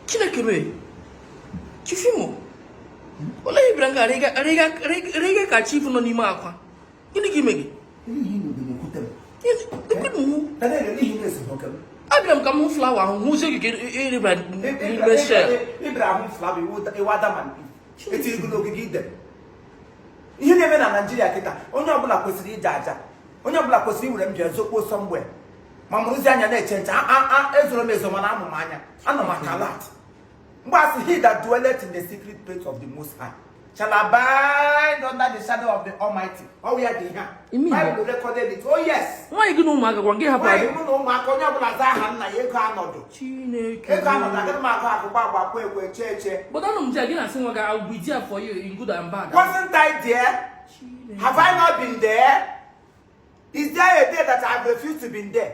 Chineke mee. Chief Imo. Olee ihe bịara nga rịga ka chief nọ n'ime akwa? Gịnị ka ime gị? Abịara m ka m hụ flower ahụ, hụzie gị ka ịrịba n'ime shell. Ihe na-eme na Naịjirịa kịta, onye ọbụla kwesịrị ije aja, onye ọbụla kwesịrị iwere m bịa zokpuo somewhere ma mụrụzi anya na-eche nche. Ezoro m ezo mana amụ m anya, anọ m aka alert. Mgbe asị, "He that dwelleth in the secret place of the Most High shall abide under the shadow of the Almighty." Ọ ya dị ihe a. Bible recorded it. Oh yes. Nwaanyị gị na ụmụaka gwa gị hapụ. Nwaanyị mụ na ụmụaka, onye ọbụla zaa aha nna ya, ego anọdụ. Chineke. Ego anọdụ, agaghị m agụ agụgba agba akwa ekwe eche eche. But anụ m di gị na-asị nwa gị, "I will be there for you in good and bad." Wasn't I there? Have I not been there? Is there a day that I have refused to be there?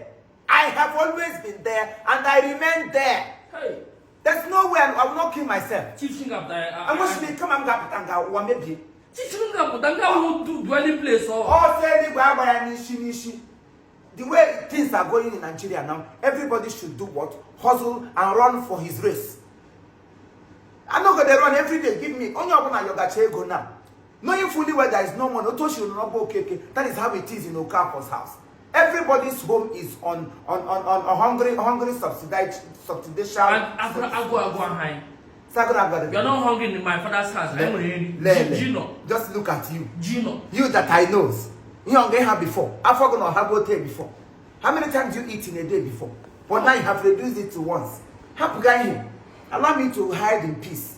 I have always been there and I remain there. Hey. There's no way I will not kill myself. Chief Chinga. Enwesịrị kama m ga-apụta nga ụwa mebie. Chief Chinga pụta nga ahụ dwelling place ọ. Ọsọ eluigwe agba ya n'isi n'isi. The way things are going in Nigeria now, everybody should do what? Hustle and run for his race. I no go dey run every day. Give me onye ọbụla yọgacha ego now. Knowing fully well there is no money. Otu o siri n'ọba Okeke, that is how it is in Okafor's house. Everybody's home is on hungry subsidized subsidization. Agụ agụ ahụ. Sagara agara. You are not hungry in my father's house. Anyị nwere nri. Lele. Ji nọ. Just look at you. Ji nọ. You that I knows. Ihe ọ ga have before. Afọ gị na ọha go tey before. How many times do you eat in a day before? But now you have reduced it to once. Hapụga ihe. Allow me to hide in peace.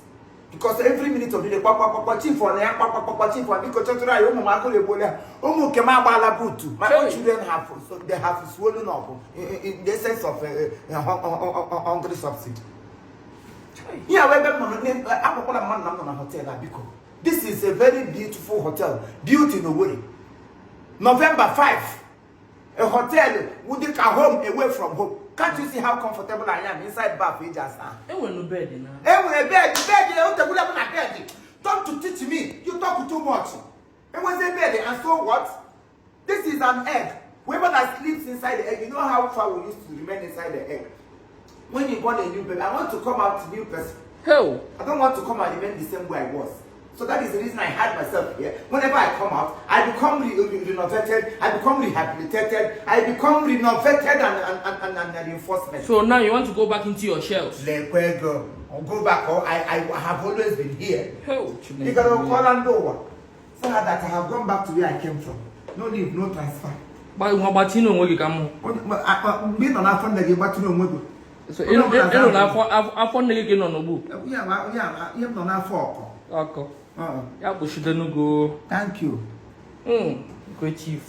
Because every minute of the day, kwa kwa kwa kwa chief ọ na ya kwa kwa kwa kwa chief ọ biko chọtụrụ anyị ụmụ m agụrụ egbuola ha. Ụmụ nke m agbaala buutu. My own Hey. children have, so they have swollen up in the essence of hungry subsidy. Ihe a wee ebe m nọ akpọkwala mmadụ na m nọ na hotel a, biko. This is a very beautiful hotel built in Owerri. November 5. A hotel dị ka home away from home. Can't you see how comfortable I am inside bath eji asa ahụ? Enwere bed na. Enwere bed, bed otegbula m na bed. Don't to teach me, you talk too much. Enwezi bed and so what? This is an egg. Whoever that sleeps inside the egg, you know how far we used to remain inside the egg. When you born a new baby, I want to come out new person. Hell. I don't want to come and remain the same way I was. So that is the reason I hide myself here. Whenever I come out, I become renovated, I become rehabilitated, I become renovated and reinforcement. So now you want to go back into your shells. Lekwe go. Or go back, or I have always been here. Hell. You gotta call and over. So that I have gone back to where I came from. No leave, no transfer. Nwa gbatị n'onwe gị ka m hụ. Mgbe ị nọ n'afọ nne gị gbatịrị onwe gị. So ị nọ n'afọ afọ nne gị ka ị nọ n'ugbu. Ihe m nọ n'afọ ọkọ. Ọkọ. Ya kpuchide n'ugo. Thank you. Kwe chief.